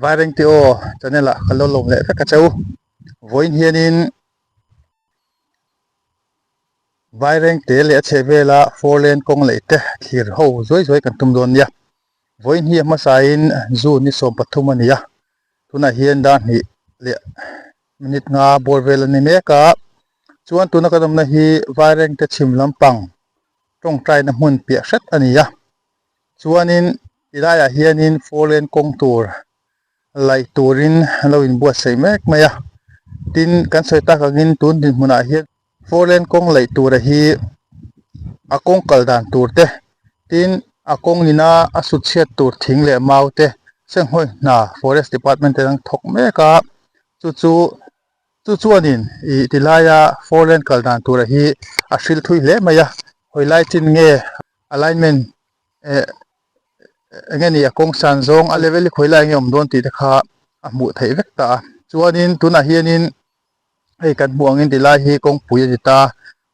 Vairengte aw channel ah ka lo lawm leh vek a cheu. Vawiin hianin Vairengte leh a chhehvela four lane kawng laih te thlir ho zuai zuai kan tum dawn nia. Vawiin hi a hmasain June ni 13 a ni a, tunah hian dar hnih leh minute nga bawr vel a ni mek a. Chuan tuna kan awmna hi Vairengte chhim lampang tawngtaina hmun piah hret a ni a. Chuanin ti laiah hianin four lane kawng tur laih turin an lo inbuatsaih mek mai a. Tin, kan sawi tak angin tun dinhmunah hian four lane kawng laih tura hi a kawng kal dan tur te, tin a kawng ina a sut chhiat tur thing leh mau te senghawi hna forest department te an thawk mek a, chu chu chu chuanin ih tilaia four lane kal dan tura hi a hril thui hle mai a, hawi lai chin nge alignment eh eng nge ni a kawng san zawng a level hi khawi lai nge awm dawn tih te kha a hmuh theih vek ta a chuanin tunah hianin hei kan hmuh angin tilai hi kawngpui a ni ta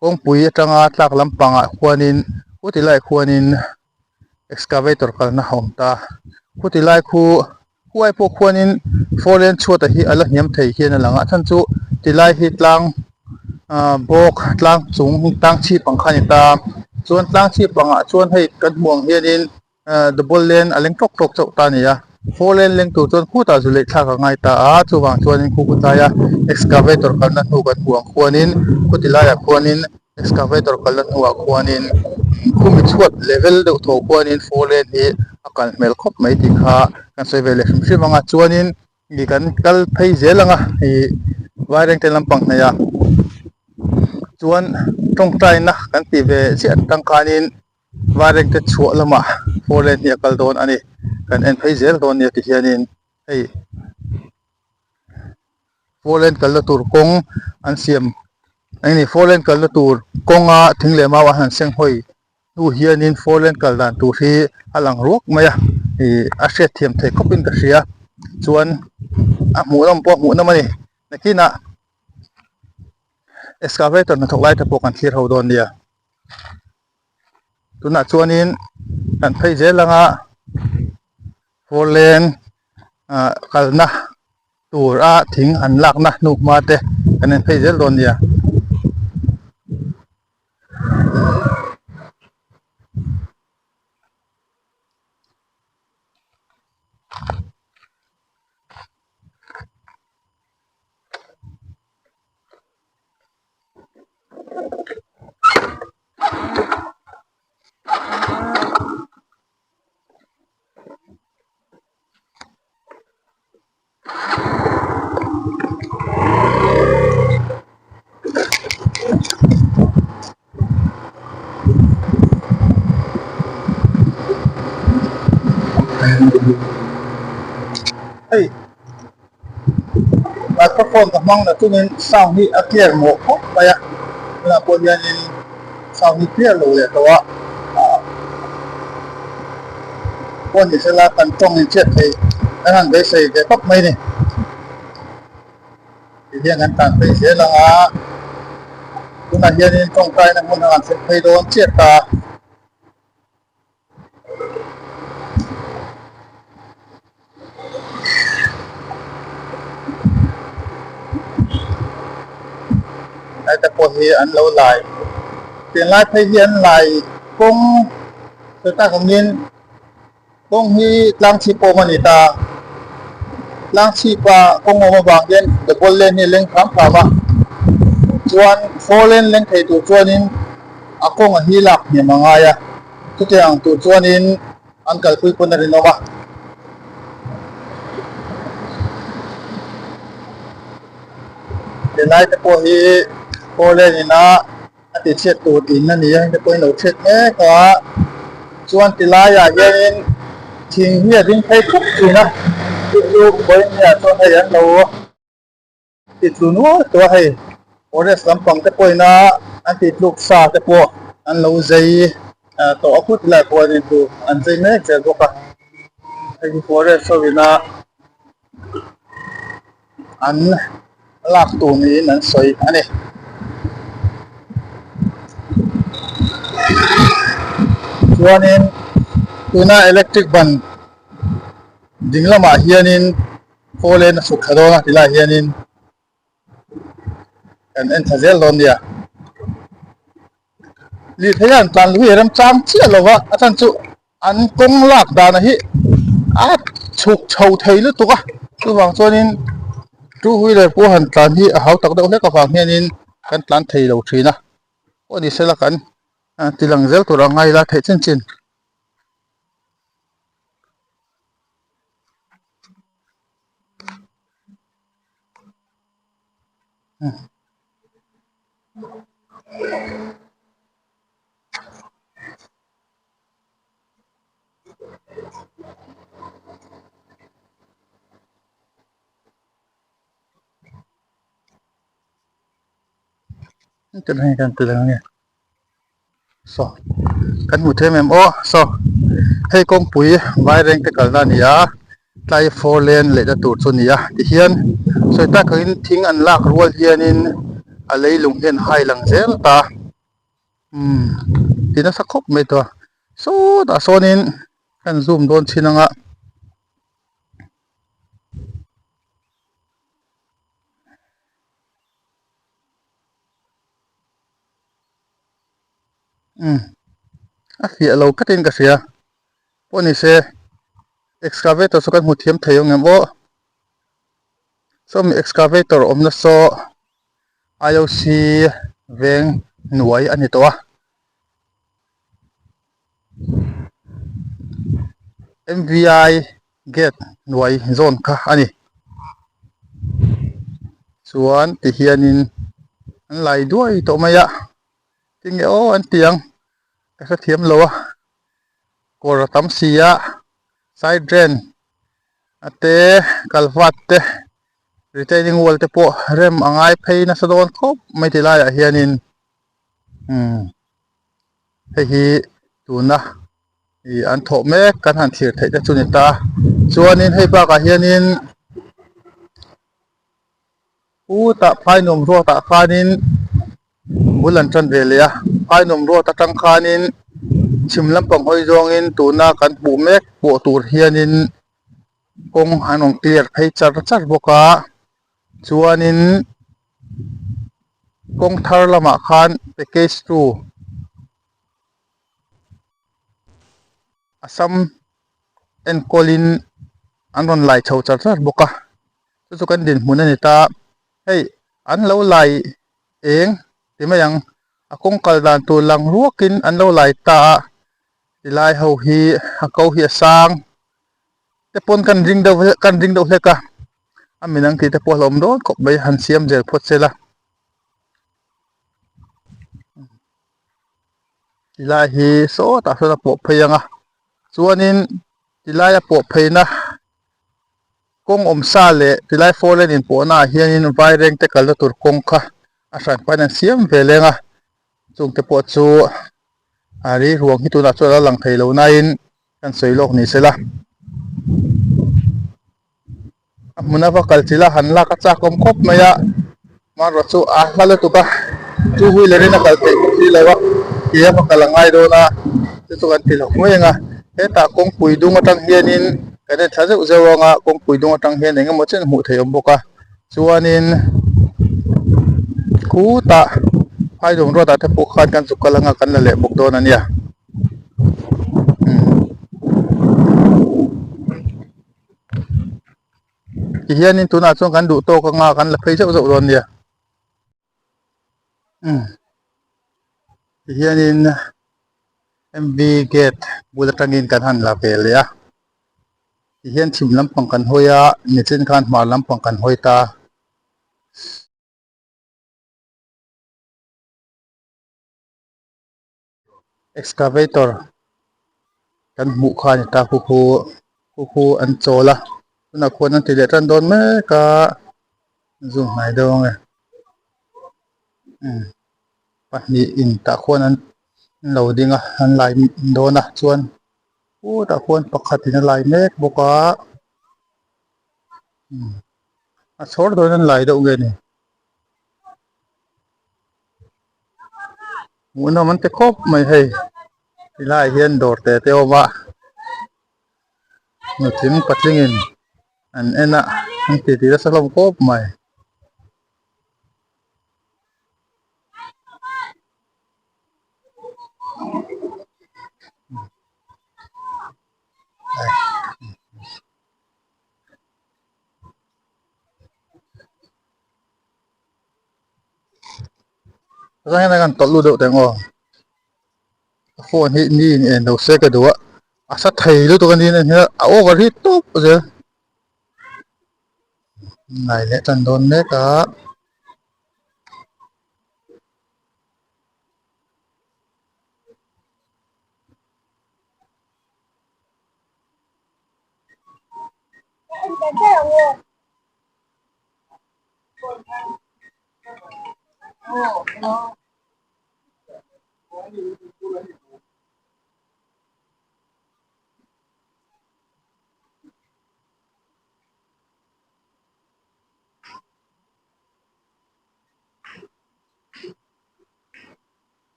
kawngpui atanga tlak lampangah khuanin khuti laiah khuanin excavator kalna a awm ta khuti lai khu Huai pawh khuanin four lane chhuatah hi a la hniam thei hian a lang a, a chhan chu tilai hi tlang ah bawk tlang chung tlang chhip ang kha a ni ta chuan tlang chhip angah chuan hei kan hmuh ang hianin ah double lane a leng tawk tawk chauh ta a ni a four lane leng tur chuan khutah zu leh thlak a ngai ta a chuvang chuanin khu khawtlaia excavator kalna hnu kan hmuh ang khuanin khuti laiah khuanin. Excavator kalna hnuah khuanin khumi chhuat level deuh tho khuanin four lane hi a kal hmel khawp mai tih kha kan sawi ve leh hrim hrim ang a chuanin ih kan kal phei zel ang a ih vairengte lampang hnaih ah chuan tawngtaina kan tih ve chiah atang khanin vairengte chhuah lamah four lane hi a kal dawn a ni kan en phei zel dawn nia ti hianin hei. Four lane kalna tur kawng an siam eng ni four lane kalna tur kawnga thing leh mau an han seng hawi hnu hianin four lane kal dan tur hi a lang ruak mai a ih a hriat thiam theih khawpin ka hria chuan a hmuhnawm pawh a hmuhnawm a ni nakinah excavator hnathawk lai te pawh kan thlir ho dawn nia tunah chuanin kan phei zel anga four lane ah kalna tur a thing an lakna hnu hma te kan en phei zel dawn nia. Hei microphone ka hmang na chungin sound hi a clear mawh khawp mai a tunah pawh hianin sound hi clear lo leh tawh a ah pawh ni sela kan tawng in chhiat thei kan han beisei ve tawp mai ni ti hian kan tan phei zel ang a tunah hianin tawngtaina hmun a han thlen phei dawn chiah ta. Heta pawh hi an lo lai tunlai phei hi an lai kawng sawi tak angin kawng hi tlang chhip awm a ni ta tlang chhipa kawng awm avang hian double lane hi a leng hram hram a chuan four lane leng thei tur chuanin a kawng a hi lak hniam a ngai a chutiang tur chuanin an kalpui pawn a rinawm a. Helai te pawh hi four lane ina a ti chhiat tur in a ni a heng te pawhin lo chhiat mek a chuan ti laiah hianin thing hi a ding phei khup thin a chu chu vawiin chuan hei an lo Ti tlu nual tawh a hei forest lampang te pawhin a an tih tluk sa te pawh an lo zei tawh a khut lai pawh an intu an zei mek zel bawk a hei hi forest ho ina an lak tur niin an sawi a ni. Chuanin tuna electric ban ding lamah hianin. Four lane a chhuk thla dawn a tilai hianin kan en thla zel dawn nia. Lirthei hian tlan lui a remchang chiah lo va a chhan chu an kawng lak dana hi a chhuk chho thei lutuk a chuvang chuanin two wheeler pawh han tlan hi a hau tak deuh hlek avang hianin kan tlan thei lo thin a pawh ni sela kan ti lang zel tur ang a ila theih chin chin. Saw kan hmu them em aw saw hei kawngpui vaireng te kalna a ni a tlai four lane lehna tur chu a ni a tihian sawi tak angin thing an lak rual hianin a leilung hian hai lang zel ta umm ti nasa khawp mai tawh a sawtah sawnin kan zoom dawn chin anga. Umm a fiah lo tlatin ka hria pawh ni se excavator saw kan hmu thiam thei ang em aw sawmi excavator awmna saw I_O_C veng hnuai a ni tawh a M_V_I gate hnuai zawn kha a ni chuan ti hianin an lai duai tawh mai a tinge aw an ti ang ka hrethiam lo a kawr a tam si a side drain a te kalvat te retaining wall te pawh rem a ngai phei nasa dawn khawp mai ti laiah hianin umm hei hi tuna ih an thawh mek kan han thlir theih te chu ni ta chuanin hei bakah hianin putah phainuam ruatah khanin bul an tan ve leh a phainuam ruat atang khanin chhim lampang hawi zawngin tuna kan hmuh mek pawh tur hianin kawng an rawn clear phei char char bawk a chuanin kawng thar lamah khan package two Assam enkawlin an rawn lai chho char char bawk a chu chu kan dinhmun a ni ta hei an lo lai eng ti mai ang a kawng kal dan tur lang ruakin an lo lai ta a tilai ho hi a ko hi a sang te pawn kan ring deuh kan ring deuh hlek a a minang tih te pawh a hlauhawm dawn khawp mai han siam zel phawt se la. Tilai hi sawtah sawn a pawh phei ang a chuanin tilai a pawh pheina kawng awm sa leh tilai four lane inpawhna ah hianin vaireng te kalna tur kawng kha a hran pahin an siam ve leng a chungte pawh chu a ri ruang hi tunah chuan a la lang thei lo nain kan sawi lawk ni sela. A hmun ava kal chilh a han lak a chak awm khawp mai a hmanraw chu a hla lutuk a two wheeler in a kal theih bawk si lo a ke a va kal a ngai dawn a chu chu kan ti lo mai ang a hetah kawngpui dung atang hianin kan en thla zeuh zeuh ang a kawngpui dung atang hian eng emaw chen hmuh theih a awm bawk a chuanin khutah phainuam road ah te pawh khan kan zuk kal ang a kan la leh bawk dawn a nia umm. Tihianin tunah chuan kan duh tawk anga kan la phei zeuh zeuh dawn nia. Umm tihianin M_V gate bul atangin kan han la ve leh a tihian chhim lampang kan hawi a nichin khan hmar lampang kan hawi ta. Excavator kan hmuh kha a ni ta khu khu khu khu an chawl a tunah khuan an ti leh tan dawn mek a zoom hnai deuh ang e umm pahnihin tah khuan an lo ding a an lai dawn a chuan putah khuan pakhatin a lai mek bawk a umm a chhawr dawn an lai deuh nge ni. Hmuhnawm an ti khawp mai hei tilaiah hian dawr te te a awm a nutling patlingin an en a. An titi nasa hlawm khawp mai. Tah hian kan tawlh lut deuh teh ang aw a phone hi mi in en lo se ka duh a a sa thei lutuk a ni en hian a over hi tawp zel ngai leh tan dawn mek a.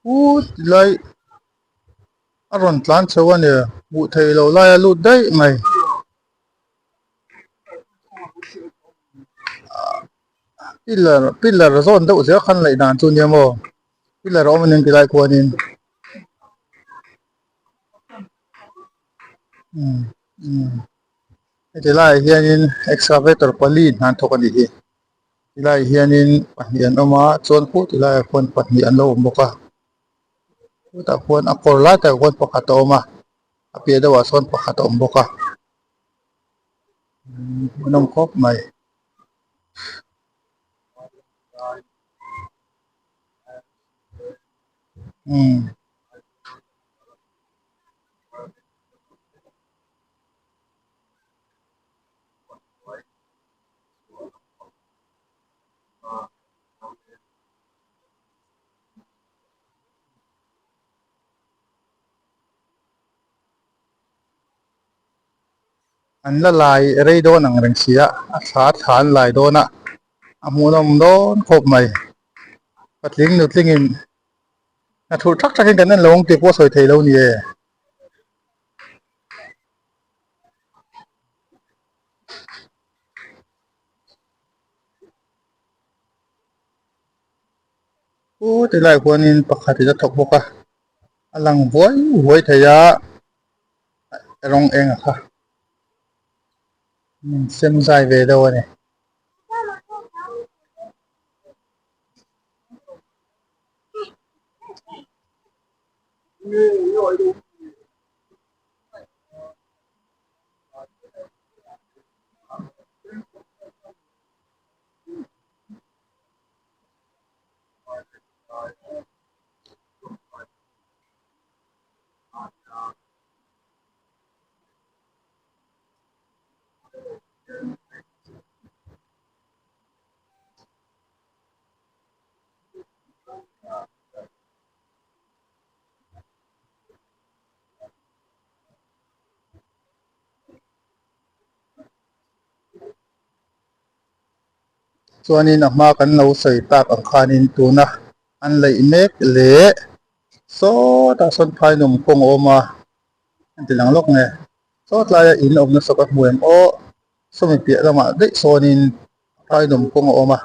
U tilai a rawn tlan chho a ni hmuh theih loh lai a lut daih mai. Pillar pillar zawn deuh zel khan laih dan chu nia maw pillar a awm a ni ang tilai khuanin umm umm heti laiah hianin excavator pali in hna an thawk a nih hi tilaiah hianin pahnih an awm a chuan pawh tilaiah khuan pahnih an lo awm bawk a chutah khuan a kawr lai takah khuan pakhat a awm a a piah deuhah sawn pakhat a awm bawk a hmuhnawm khawp mai. Umm. An la lai rei dawn ang reng si a, a thla thla an lai dawn a, a hmuhnawm dawn khawp mai. Patling nutlingin hna thurh thak thakin kan en lo ang tih pawh sawi thei lo ni e. Pu tilai huanin pakhatin a thawk bawk a, a lang vuai vuai thei a, rawng eng a kha min sem zai ve deuh a ni. Chuanin a hma kan lo sawi tak ang khanin tuna an laih mek leh sawtah sawn phainawm kawng a awm a an ti lang lawk nge sawt laia in awmna saw ka hmu em aw sawmi piah lamah daih sawnin phainawm kawng a awm a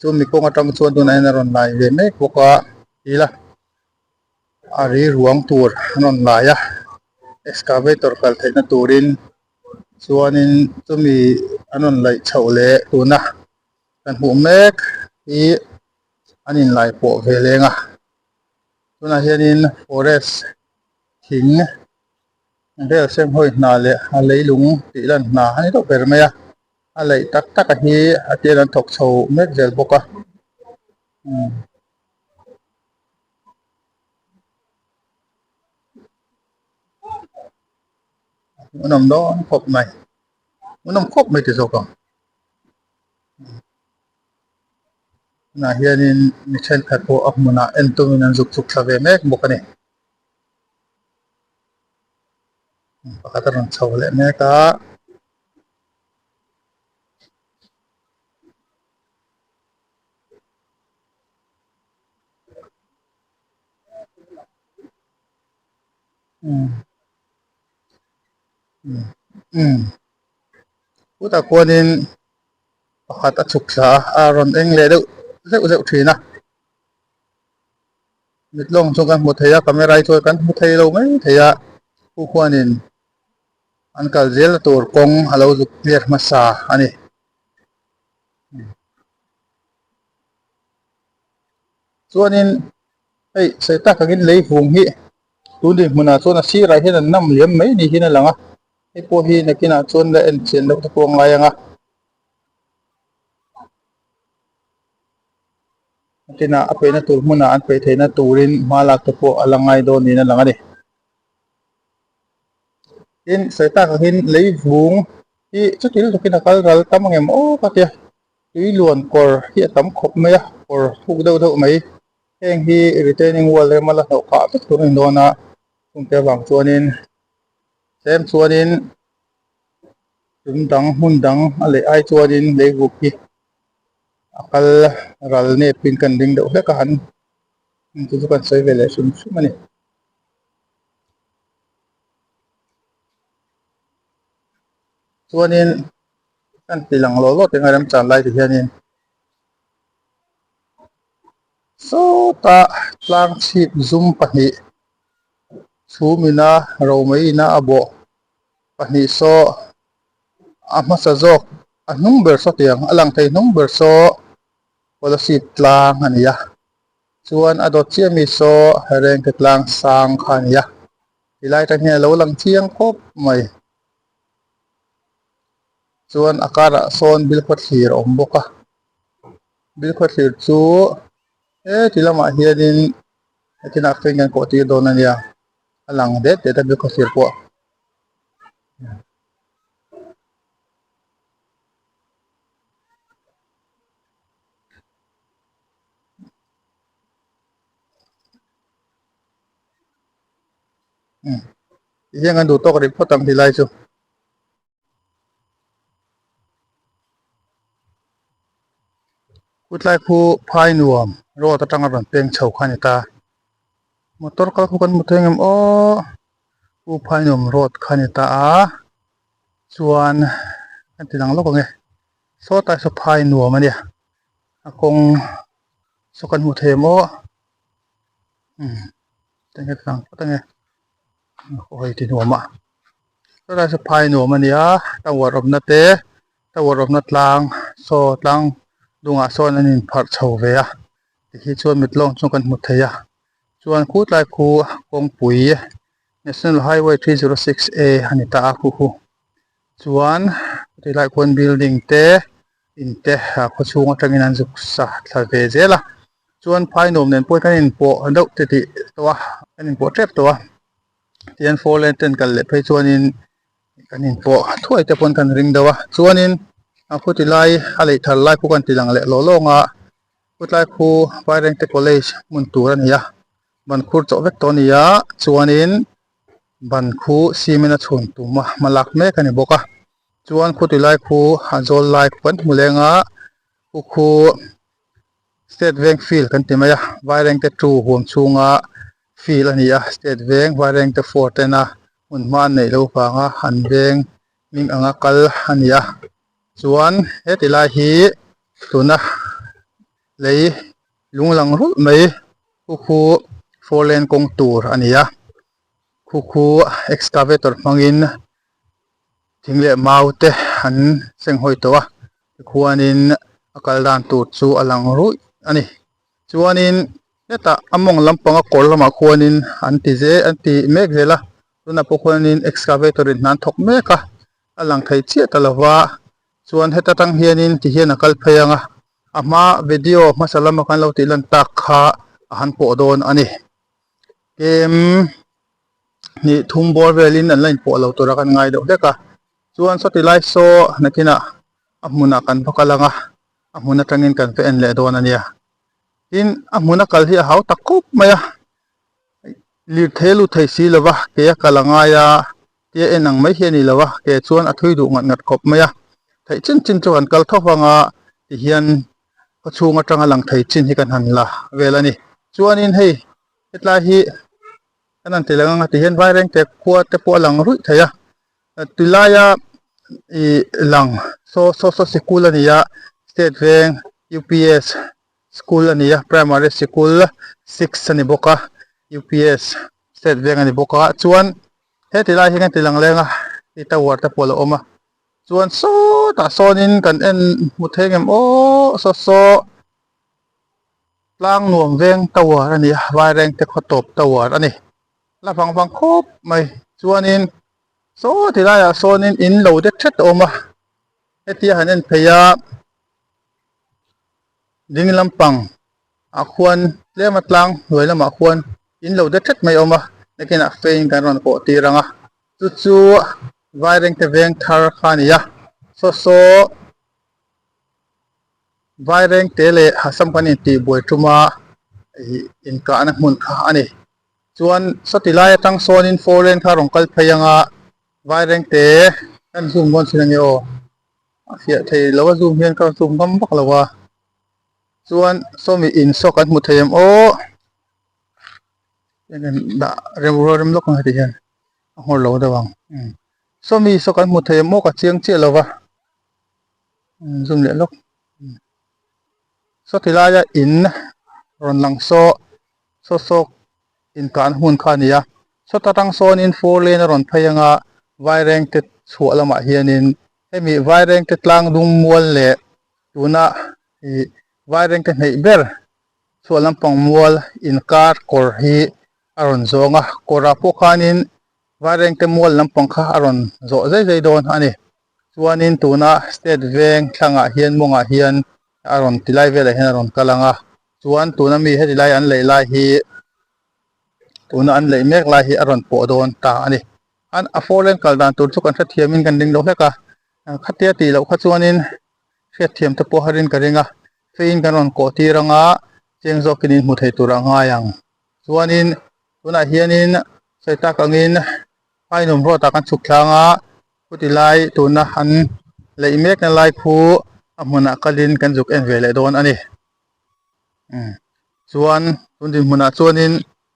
chumi kawng atang chuan tunah hian a rawn lai ve mek bawk a tila a ri ruang tur an rawn lai a excavator kal theihna turin chuanin chumi an rawn laih chhoh leh tuna kan hmuh mek hi an inlai pawh ve leng a tunah hianin forest thing vel senghawi hna leh a leilung tih lan hna a ni deuh ber mai a a laih tak tak a hi a tir an thawk chho mek zel bawk a umm. Hmuhnawm dawn khawp mai hmuhnawm khawp mai ti zawk ang tunah hianin mi thenkhat pawh a hmunah en tumin an zuk chhuk thla ve mek bawk a ni. Pakhat a rawn chho leh mek a. Chutah khuanin pakhat a chhuk thla a, a rawn eng leh deuh zeuh zeuh thin a. Mit lawng chu kan hmu thei a, camera hi chuan kan hmu thei lo mai thei a, chu khuanin an kal zel na tur kawng a lo zuk clear hmasa a ni. Chuanin hei sawi tak angin lei vung hi tun dinhmunah chuan a sirah hian an nam liam mai ni hian a lang a, hei pawh hi nakinah chuan la en chian loh te pawh a ngai ang a. Nakinah a peihna tur hmunah an peih theihna turin hma lak te pawh a la ngai dawn niin a lang a ni. Tin, sawi tak angin lei vung hi chuti lutukin a kal ral tam ang em aw ka tia. Tui luan kawr hi a tam khawp mai a, kawr thuk deuh deuh mai. Heng hi retaining wall rema la hnawh phah vek tur a ni dawn a, chungte avang chuanin tlem chuanin tum dang hmun dang a leh ai chuanin lei vuk hi a kal ral nepin kan ring deuh hlek a han chu chu kan sawi ve leh hrim hrim a ni. Chuanin kan ti lang lawh lawh teng a remchan lai ti hianin sawtah tlang chhip zum pahnih chhumina romei ina a bawh pahnih saw a hmasa zawk a hnung ber saw tiang a lang thei hnung ber saw Kolasib tlang a ni a chuan a dawt chiah mi saw Rengte tlang sang kha a ni a tilai atang hian a lo lang chiang khawp mai chuan a karah sawn bilkhawthlir a awm bawk a bilkhawthlir chu heti lamah hianin hetinah khian kan kawh tir dawn a nia a lang det det a bilkhawthlir pawh. Tihian kan duh tawk rih phawt ang tilai chu. Khutlai khu phai nuam road atanga rawn peng chho kha a ni ta. Motor kal khu kan hmu thei ang em aw. U Phainuam road kha a ni ta a chuan kan ti lang lawk ang e sawtlai saw phai nuam a nia a kawng saw kan hmu thei maw umm eng nge lang phawt ang e hawi ti nuam a sawtlai saw phai nuam a nia tower awmna te tower awmna tlang saw tlang dungah sawn an inpharh chho ve a tikhi chuan mit lawng chu kan hmu thei a. Chuan khutlai khu kawngpui National Highway 306A a ni ta a khu khu. Chuan tilai khuan building te in te ah khawchhung atangin an zuk sa thla ve zel a. Chuan phai nuam nen pawh kan inpawh deuh ti tih tawh a kan inpawh tep tawh a. Tihian four lane ten kal leh phei chuanin kan inpawh thuai te pawn kan ring deuh a. Chuanin a khu tilai a lei thar lai khu kan ti lang leh lawh lawng a. Khutlai khu Vairengte College hmun tur a ni a, ban khur chawh vek tawh a ni a, chuanin ban khu cement a chhun tum a hma lak mek a ni bawk a, chuan khuti lai khu a zawl lai khu kan hmu leng a, khu khu State Veng Field kan ti mai a, Vairengte two huam chhunga field a ni a, State Veng Vairengte four tena hmun hma an neih loh vanga an veng hming anga kal a ni a. Chuan heti lai hi tuna lei lung lang rulh mai khu khu four lane kawng tur a ni a khu khu excavator hmangin thing leh mau te an seng hawi tawh a tikhuanin a kal dan tur chu a lang ruih a ni chuanin hetah a mawng lampanga kawr lamah khuanin an ti zel an ti mek zel a tunah pawh khuanin excavator in hna an thawk mek a. a lang thei chiah ta lova chuan heta tang hianin ti hian a kal phei ang a a hma video hmasa lama kan lo tih lan tak kha a han pawh dawn a ni kem hnih thum bawr velin an la inpawh lo tura kan ngai deuh hlek a chuan sawti lai saw nakinah a hmunah kan va kal ang a a hmun atangin kan va en leh dawn a nia tin a hmuna kal hi a hau tak khawp mai a lirthei a lut thei si lova ke a kal a ngai a. Tia en ang mai hi a ni lo a, ke chuan a thui duh ngat ngat khawp mai a. Theih chin chin chu kan kal tho vang a, tihian khawchhung atanga lang thei chin hi kan han la vel a ni. Chuanin hei hetlai hi kan han ti lang ang a, tihian Vairengte khua te pawh a lang ruih thei a. Tilaia ih lang saw saw saw sikul a ni a, state veng UPS school a ni a, primary sikul six a ni bawk a, UPS state veng a ni bawk a chuan heti lai hi kan ti lang leng a hei tower te pawh a lo awm a chuan sawtah sawnin kan en hmu thei ngem aw saw saw tlang nuam veng tower a ni a vaireng te khaw tawp tower a ni la vang vang khawp mai chuanin saw ti laiah sawnin in lo det thet a awm a hetia han en phei a ding lampang ah khuan tlem a tlang hnuai lamah khuan in lo de thet mai a awm a nakinah fein kan rawn kawh tir ang a chu chu Vairengte veng thar kha a ni a saw saw Vairengte leh Assam kan intih buai tum a ih inkahna hmun kha a ni chuan sawti lai atang sawnin four lane kha a rawn kal phei ang a Vairengte kan zoom dawn thin a ni aw a fiah thei lo a zoom hian ka zoom ngam vak lo a. Chuan sawmi in saw kan hmu thei em aw eng dah rem rual rem lawk ang heti hian a nghawr lo deuh ang umm sawmi saw kan hmu thei em aw ka chiang chiah lo va umm zoom leh lawk sawti laia in rawn lang saw saw saw inkahna hmun kha a ni a sawta tang sawnin four lane a rawn phei anga vairengte chhuah lamah hianin hemi vairengte tlang dung mual leh Tuna ih Vairengte hneih ber chhuah lampang mual inkar kawr hi a rawn zawng a, kawrah pawh khanin Vairengte mual lampang kha a rawn zawh zai zai dawn a ni. Chuanin tuna state veng thlangah hian mawngah hian a rawn ti lai velah hian a rawn kal ang a, chuan tuna mi heti lai an leih lai hi tuna an leih mek lai hi a rawn pawh dawn ta a ni. An a four lane kal dan tur chu kan hrethiamin kan ring lo hlek a, khatia tih loh kha chuanin hriatthiam te pawh harin ka ring a, feiin kan rawn kawh tir anga cheng zawkin in hmu thei tur a ngai ang. Chuanin tunah hianin sawi tak angin Phainawm road ah kan chhuk thlang a, chuti lai tuna an leih mekna lai khu a hmunah kalin kan zuk en ve leh dawn a ni. Umm chuan tun dinhmunah chuanin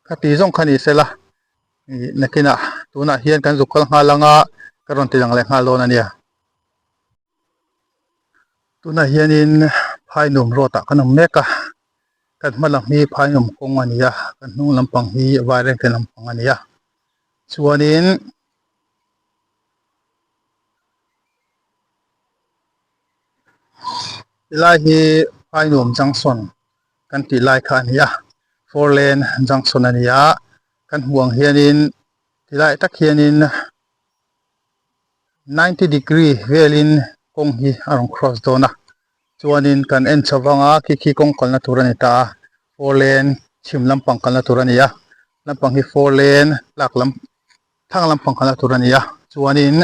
khati zawng kha ni sela ih nakinah tunah hian kan zuk kal nghal anga ka rawn ti lang leh nghal dawn a nia. Tunah hianin Phainawm road ah kan awm mek a, kan hma lam hi Phainawm kawng a ni a, kan hnung lampang hi Vairengte lampang a ni a, chuanin Helai hi Phainawm junction kan tih lai kha a ni a, four lane junction a ni a, kan hmuh ang hianin tilai tak hianin ninety degree velin kawng hi a rawn cross dawn a chuanin kan en chho vang a khi khi kawng kalna tur a ni ta a four lane chhim lampang kalna tur a ni a lampang hi four lane tlak lam thlang lampang kalna tur a ni a chuanin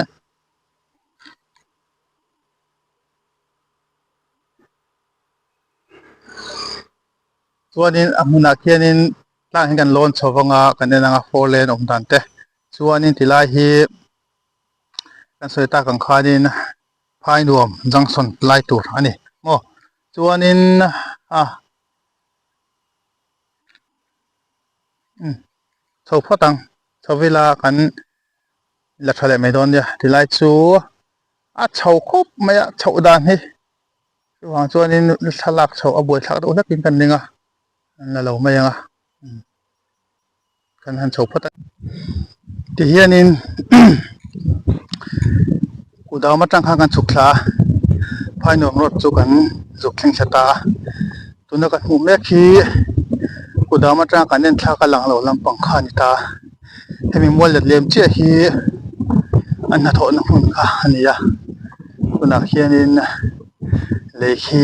chuanin a hmunah khianin tlang hi kan lawn chho vang a kan en ang a four lane awm dan te chuanin tilai hi kan sawi tak ang khanin Phainuam junction lai tur a ni maw chuanin a umm chho phawt ang chho vela kan la tha leh mai dawn nia tilai chu a chho khawp mai a chhoh dan hi chuvang chuanin thlalak chhoh a buaithlak deuh hlekin kan ring a an la lo mai ang a kan han chho phawt a tihianin kudam atang khan kan chhuk thla a phainuam road chu kan zuk thleng thla ta a tuna ka hmuh mek hi kudam atanga kan en thlak a lang lo lampang kha a ni ta a hemi mual let lem chiah hi a hnathawhna hmun kha a ni a tunah hianin lei khi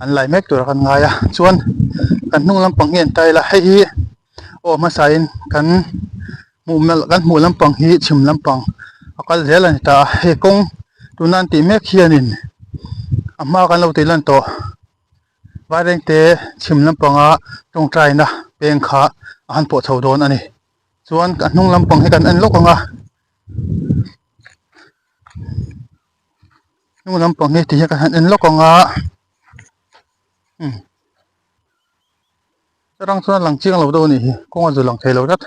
an lai mek tur a kan ngai a chuan kan hnung lampang hi an tail a hei hi aw hmasain kan hmuh melh kan hmuh lampang hi chhim lampang a kal zel a ni ta a hei kawng tuna an tih mek hianin a hma kan lo tih lan tawh Vairengte chhim lampanga tawngtaina peng kha a han pawh chho dawn a ni chuan a hnung lampang hi kan en lawk ang a. Hnung lampang hi tihian ka han en lawk ang a umm rang chuan a lang chiang lo deuh a nih hi kawng a zu lang thei lo tlat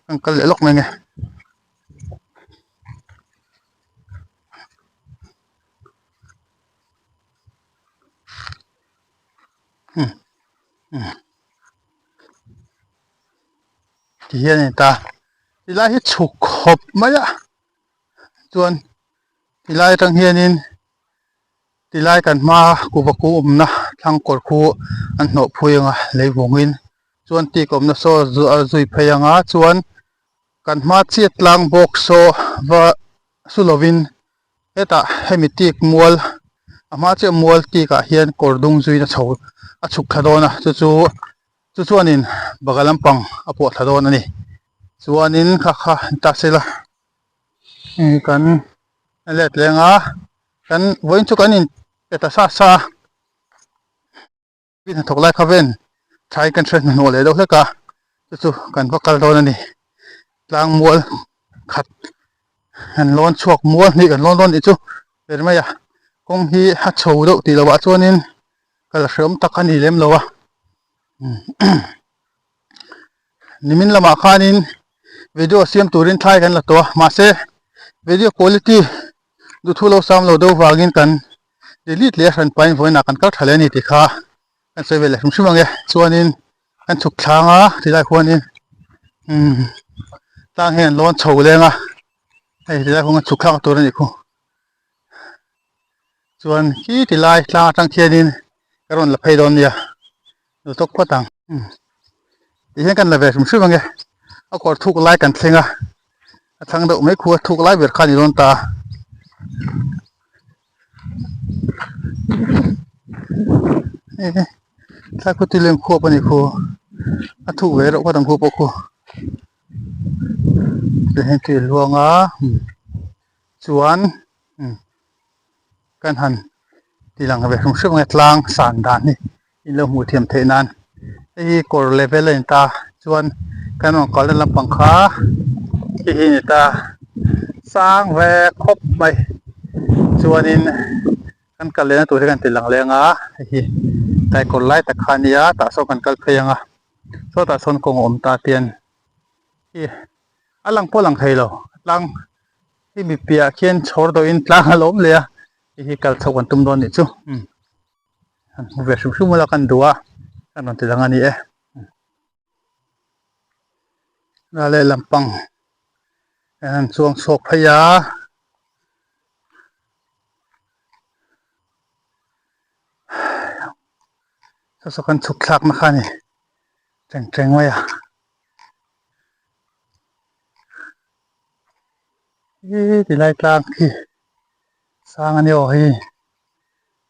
kan kal leh lawk mai ang e. Umm umm tihian a ni ta tilai hi chhuk khawp mai a chuan tilai atang hianin tilai kan hma kuhva kung awmna thlang kawr khu an hnawh phui ang a lei vawngin chuan tik awmna saw a zui phei ang a chuan kan hma chiat tlang bawk saw va su lovin hetah hemi tik mual a hma chiah mual tik ah hian kawr dung zuina chho a chhuk thla dawn a chu chu chu chuanin baga lampang a pawh thla dawn a ni chuanin kha kha ta sela hei kan let leng a kan vawiin chu kan in pe ta sa sa a hnathawk lai kha ven thlai kan hre hnahnawh leh deuh hlek a chu chu kan va kal dawn a ni tlang mual khat kan lawn chhuak mual hnih kan lawn dawn tih chu ber mai a kawng hi a chho deuh tih loh ah chuanin kal hreawm tak a ni lem lo a nimin lamah khanin video siam turin thlai kan la tawh a mahse video quality duhthu lo sam lo deuh vangin kan delete leh a hran pahin vawiinah kan kal tha leh a ni tih kha kan sawi ve leh hrim hrim ang e chuanin kan chhuk thlang a tilai khuanin umm tlang hian lawn chho leng a hei tilai khuan chhuk thlak tur a nih khu chuan khi tilai tlang atang khianin ka rawn la phei dawn nia lu tawk phawt ang tihian kan la ve hrim hrim ange a kawr thuk lai kan thleng a a thlang deuh mai khu a thuk lai ber kha a ni dawn ta thlai khu tui leng khuap a ni khu a thuk ve reuh phawt ang khu pawh khu tihian tui a luang a chuan kan han ti lang ve hrim hrim ang e tlang san dan hi in lo hmuh thiam theih nan hei hi kawr level a ni ta chuan kan rawn kalna lampang kha khi hi a ni ta sang ve khawp mai chuanin kan kal lehna tur hi kan ti lang leng a hei hi tlai kawr lai tak kha a nia tah sawn kan kal phei ang a sawtah sawn kawng a awm ta tian khi a lang pawh a lang thei lo tlang hi mi piahah khian chhawr dawhin tlang a lo awm leh a hei hi kal chhoh kan tum dawn nih chu umm han hmu ve hrim hrim ula kan duh a kan rawn ti dang a ni e a lehlam pang an han chuang chhuak phei a saw saw kan chhuk thlak na kha a ni teng teng mai a. He tilai tlang khi sang a ni aw hei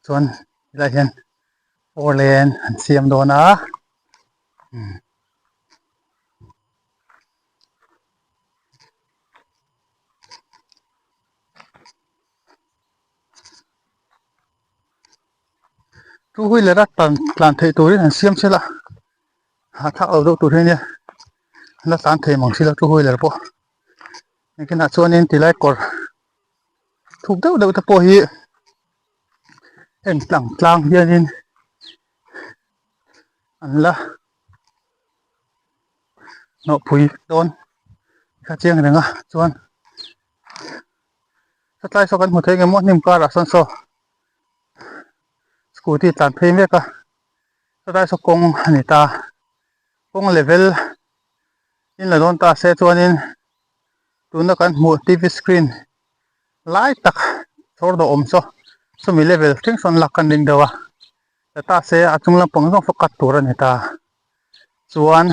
chuan helai hian four lane an siam dawn a umm. Two wheeler a tlan tlan theih turin an siam sela hahthlak lo deuh tur hi a nia la tlan thei mang sila two wheeler pawh engtinah chuanin tilai kawr thuk deuh deuh te pawh hi heng tlang tlang hianin an la hnawhpui dawn kha chiang reng a chuan satlai saw kan hmu thei engemaw hnim karah sawn saw scooty tlan phei mek a satlai saw kawng a ni ta kawng level in la dawn ta se chuanin tuna kan hmuh T_V screen lai tak chhawr dawh awm saw chumi level thleng sawn lak kan ring deuh a la ta se a chung lampang zawng saw cut tur a ni ta chuan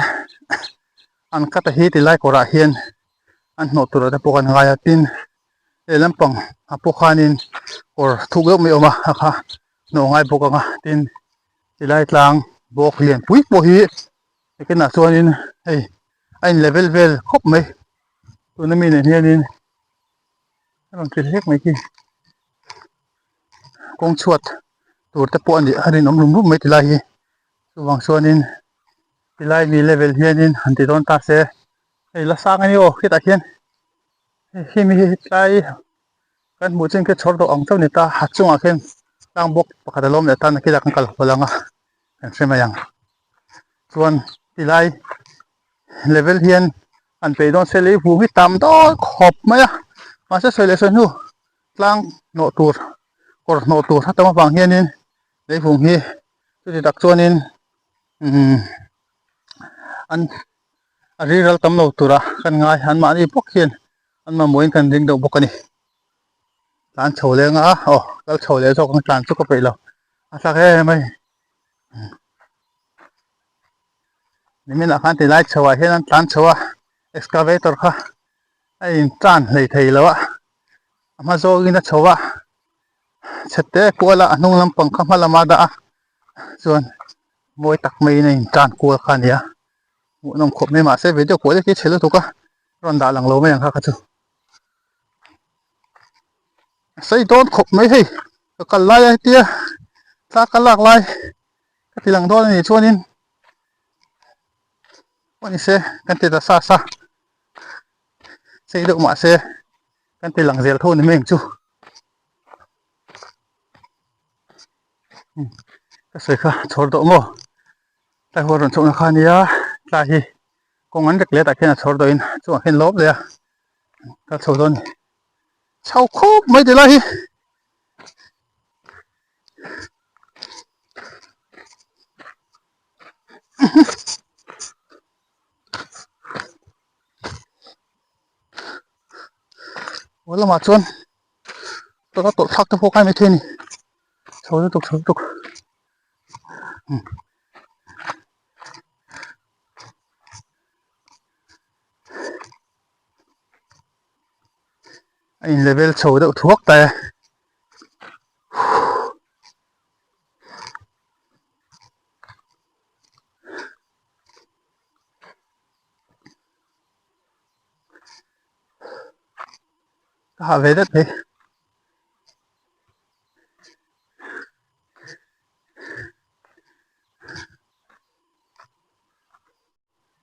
an cut a hi tilai kawrah hian an hnawh tur ah te pawh kan ngai a tin lehlam pang ah pawh khanin kawr thuk deuh mai a awm a a kha hnawh ngai bawk ang a tin tilai tlang bawk lian pui pawh hi nakinah chuanin hei a in level vel khawp mai tuna mi nen hianin a rawn ti hlek mai khi kawng chhuat tur te pawh a nih a rinawm rum rum mai tilai hi chuvang chuanin tilai mi level hianin han ti dawn ta se hei la sang a ni aw khitah khian. Hei mi hi tlai kan hmuh chin khi chhawr dawh ang chauh a ni ta a chungah khian tlang bawk pakhat a lawm leh tan a khi lah kan kal hawl ang a kan hre mai ang chuan tilai level hian an peih dawn se lei vung hi tam dawn khawp mai a mahse sawi leh sawi hnu tlang hnawh tur kawr hnawh tur a tam avang hianin lei vung hi chuti tak chuanin umm an a riral tam lo tura kan ngai an mahni bawk hian an mamawhin kan ring deuh bawk a ni tlan chho leng a aw kal chho leh zawk ang tlan chu ka peih lo a thlak em mai nimin ah khan tilai chho ah hian an tlan chho a excavator kha a in tan hlei thei lo a a hma zawngin a chho a chhe te kual a a hnung lampang kha hma lama dah a chuan mawi tak maiin a in tan kual kha a ni a hmuhnawm khawp mai mahse video quality chhe lutuk a rawn dah lang lo mai ang kha kha chu a sei dawn khawp mai hei ka kal lai a hetia thla ka lak lai ka ti lang dawn a nih chuanin pawh ni se kan ti ta sa sa sei deuh mahse kan ti lang zel tho ni mai ang chu. Ka sawi kha chhawr dawh maw tlai huan rawn chhohna kha a nia tlai hi kawng an rek let ah khian a chhawr dawhin chungah khian lawm leh a kal chho dawn a ni chho khawp mai ti lai hi. Aw lamah chuan tawlh a tawlh thlak te pawh kai maithei a ni chho lutuk chho lutuk a in level chho deuh thuak ta e. Ka hah ve det mai.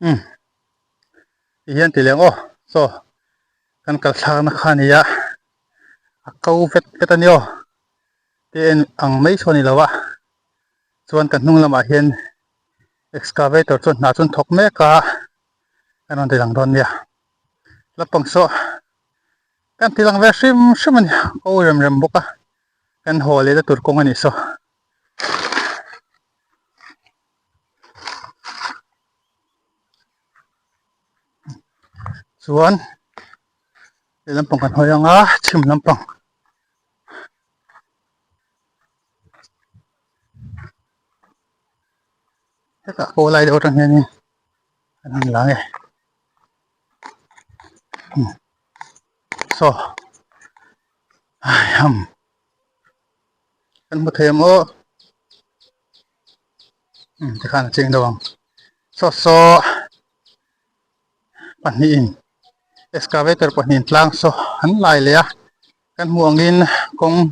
Umm ti hian ti leh ang aw chaw kan kal thlakna kha a ni a a ko vet vet a ni aw te en ang mai saw a ni lo a chuan kan hnung lamah hian excavator chuan hna chu an thawk mek a kan rawn ti lang dawn nia lampang saw kan ti lang ve hrim hrim a ni ko rem rem bawk a kan haw leh na tur kawng a nih saw. Chuan leh lampang kan hawi ang a chhim lampang hetah pawh lai deuh atang hianin an han lang e saw ham kan hmu thei ang aw tikhan a cheng deuh ang saw saw pahnihin excavator pahnihin tlang saw an lai leh a kan hmuh angin kawng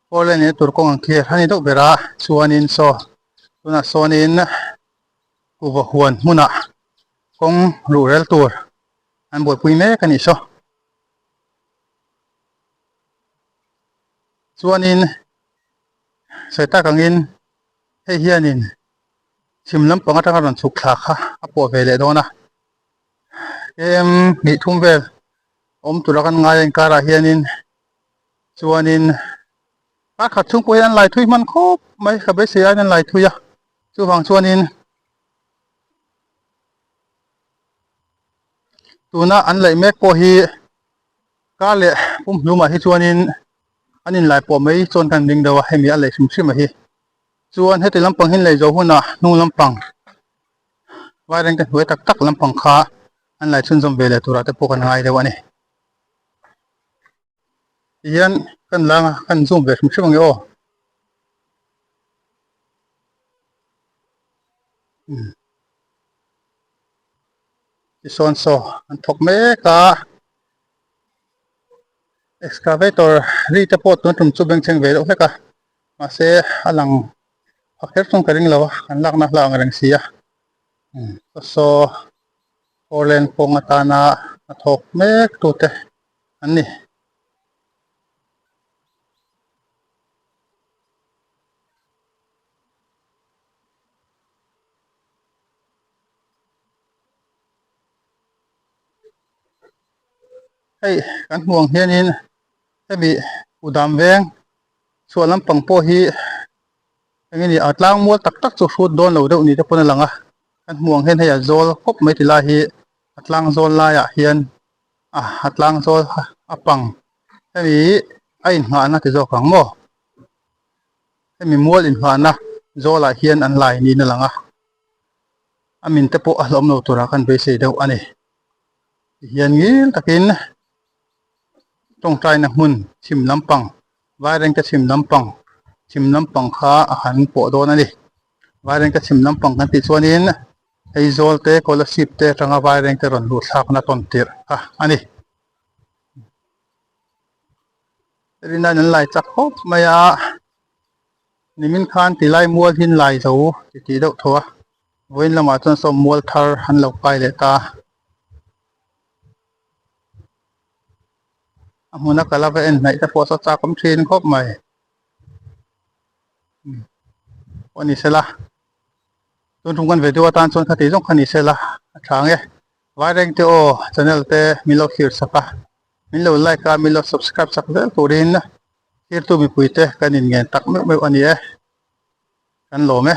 four lane leh tur kawng ang khi a ni deuh ber a chuanin saw tunah sawnin kuhva huan hmunah kawng ruhrel tur an buaipui mek a nih saw. Chuanin sawi tak angin hei hianin chhim lampang atanga rawn chhuk thla kha a pawh ve leh dawn a kem hnih thum vel awm tura kan ngai a inkarah hianin chuanin kar khat chhung pawh hian an lai thui hman khawp mai ka beisei aiin an lai thui a chuvang chuanin tuna an laih mek pawh hi Kar leh pumhlumah hi chuanin an inlai pawh mai chuan kan ring deuh a, hemi a lei hrim hrim a hi. Chuan heti lampang hi an lei zo hunah hnung lampang vairengte hnuai tak tak lampang kha an lai chhunzawm ve leh turah te pawh kan ngai deuh a ni. Tihian kan lang a, kan zoom ve hrim hrim ang e aw. Tisawn saw an thawk mek a. Excavator ri te pawh tun tum chu bengchheng ve deuh hlek a mahse a lang a kher chung ka ring lo a kan lakna hla ang reng si a saw four lane kawng atana hnathawk mek tute. an ni. Hei kan hmuh ang hianin hemi Udam veng chhuah lampang pawh hi eng nge ni a tlang mual tak tak chu hrut dawn lo deuh ni te pawn a lang a kan hmuh ang hian hei a zawl khawp mai ti lai hi a tlang zawl laiah hian a tlang zawl a pang hemi a inngahna ti zawk ang maw hemi mual inngahna zawlah hian an lai niin a lang a a min te pawh a hlawm lo turah khan beisei deuh a ni tihian ngil takin tawngtaina hmun chhim lampang Vairengte chhim lampang chhim lampang kha a han pawh dawn a ni Vairengte chhim lampang kan tih chuanin Aizawl te Kolasib te atanga Vairengte rawn luh thlakna tawn tirh kha a ni. Rinain an lai chak khawp mai a, nimin khan tilai mual hi an lai zo ti tih deuh tho a, vawiin lamah chuan saw mual thar an lo kai leh ta. A hmuna kal a va en hnaih te pawh saw chak awm thin khawp mai. Pawh ni sela tun tum kan video atan chuan khati zawng kha ni sela a tha ang e. Vairengte aw channel te min lo thlir sak a. Min lo like a, min lo subscribe chak zel turin thirtu mipuite kan inngen tak meuh meuh a ni e. Kan lawm e.